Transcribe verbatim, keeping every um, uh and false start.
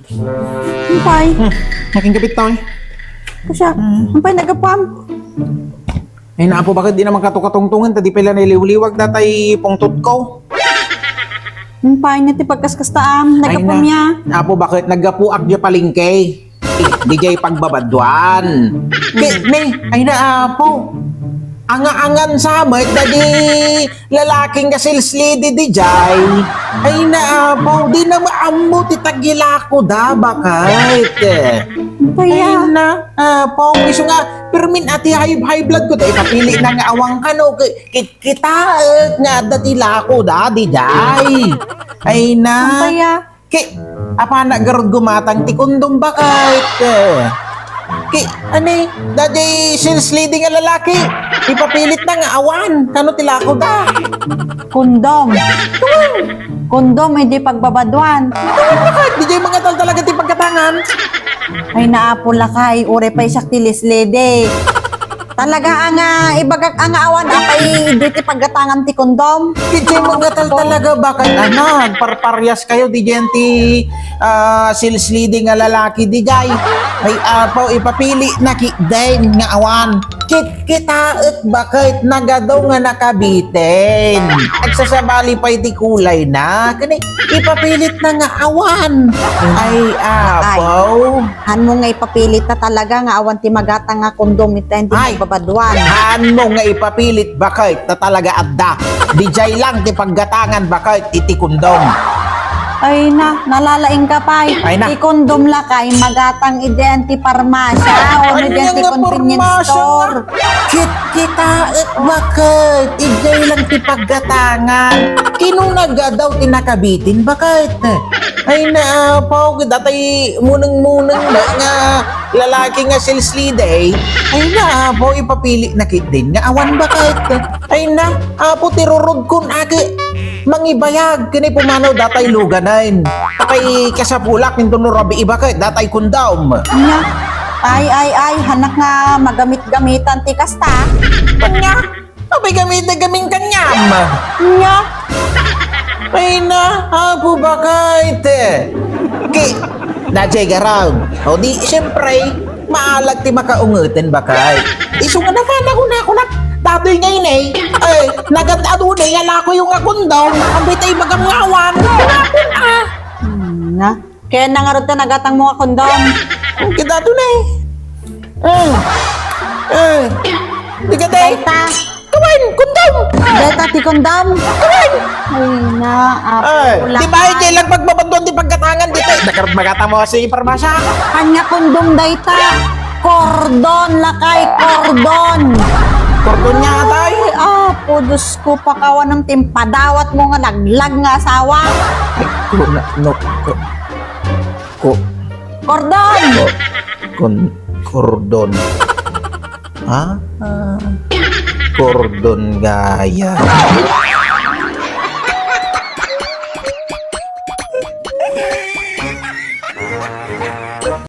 Umpay. Hmm, naging gabit to, eh. Kasya, Hmm. umpay nagapuam. Ay, naapo, bakit di naman katukatungtungan? Ta di pala niliwliwag datay pungtot ko. Umpay na ti pagkaskastaam, Ay, nagapuam na. ya. Naapo, bakit naggapuak di palengke? Di jay pagbabaduan. Di, ne, ay, naapo. Anga-angan sa met, dadi Lalaki nga sales lady di jay. Ay, naapo, di na maammo ti tagilako da, bakit? Kaya Ay, naapo, isu nga, permin ati high, high blood ko, ta ipapili na nga awan kano, ki-, ki-, kitaek nga adda ti lako da, di jay. Ay, na. Kaya Ki, apana garud gumatang ti kondom, bakit? Ki, ani, dadi sales lady nga lalaki, ipapilit na nga awan, kano ti lako da? Kondom. Kondom, hindi pagbabaduan. Bakit? Di jay mangatal talaga ti pagkatangan. Ay, naapo lakay, uray pay siak ti sales lady. Talaga nga ibagak nga awan apay idi ti paggatangan ti kondom. Di jay mangatal talaga, bakit, anak? Parparias kayo, di jay ti, ah, sales lady nga lalaki, di jay. Ay, apo, ipapili na ki-, den nga awan. Kit-, kitaek, bakit, nagado nga nakabiten. Agsasabali pay ti kulay na. Kani, ipapilit na nga awan. Ay, Ay. apo. Hanmo nga ipapilit ta talaga nga awan ti magatang nga kondom ita hindi Ay. magbabaduan. Hanmo nga ipapilit, bakit, ta talaga adda. Di jay lang ti paggatangan, bakit, iti kondom. Ay na, nalalaing ka pay. Ay na. Ti kondom lakay, magatang idi ti parmasya, o Anya idi ti nga convenience parmasya store. nga? Kit-, kitaek, bakit? Idi lang ti paggatangan. Kinuna nga daw ti nakabitin, bakit? Ay, naapo, datay muneng-muneng na nga lalaki nga sales lady. Ay, naapo, ipapili na kitdin nga awan, bakit? Ay, na, apo, ti rurudkon, aki. Mangibayag, kini pumanaw datay luganen. Apay kasapulak, inton no rabii, bakit? Datay kondom. Anya? Ay, ay, ay, hanak nga magamit-gamitan ti kasta. Anya? Apay gamit na gaming kanyam? Nya? Ay na, apo, bakit? Ki, dajay garag. O di, siyempre, maalag ti makaungeten, bakit? Isu nga nafana ko na, kunak, datoy nga ini, eh, nagad-ado na, yala ko yung akundong, ang bitay magamngawan. Ah! Hmm, na. Kaya na nga rod ta nagatang mo nga kondom. Ang kita to na eh. Eh. Eh. Di ka tayo. Dayta. Kawan, kondom. Dayta ti kondom. Kawan. Ay na, apo, Ay, di ba, lakay. Hindi lang pagbabaduan di pagkatangan dito. Nakarot magata mo kasi parmasya. Kanya kondom dayta. Kordon, lakay, kordon. Kordon nga, atay. Ay, apo, Diyos ko, pakawanam timpadawat mo nga laglag nga asawa. Ay, kuna, no, ko, ko, Kordon! ko, kon, kordon. Ha? Ah, kordon gaya.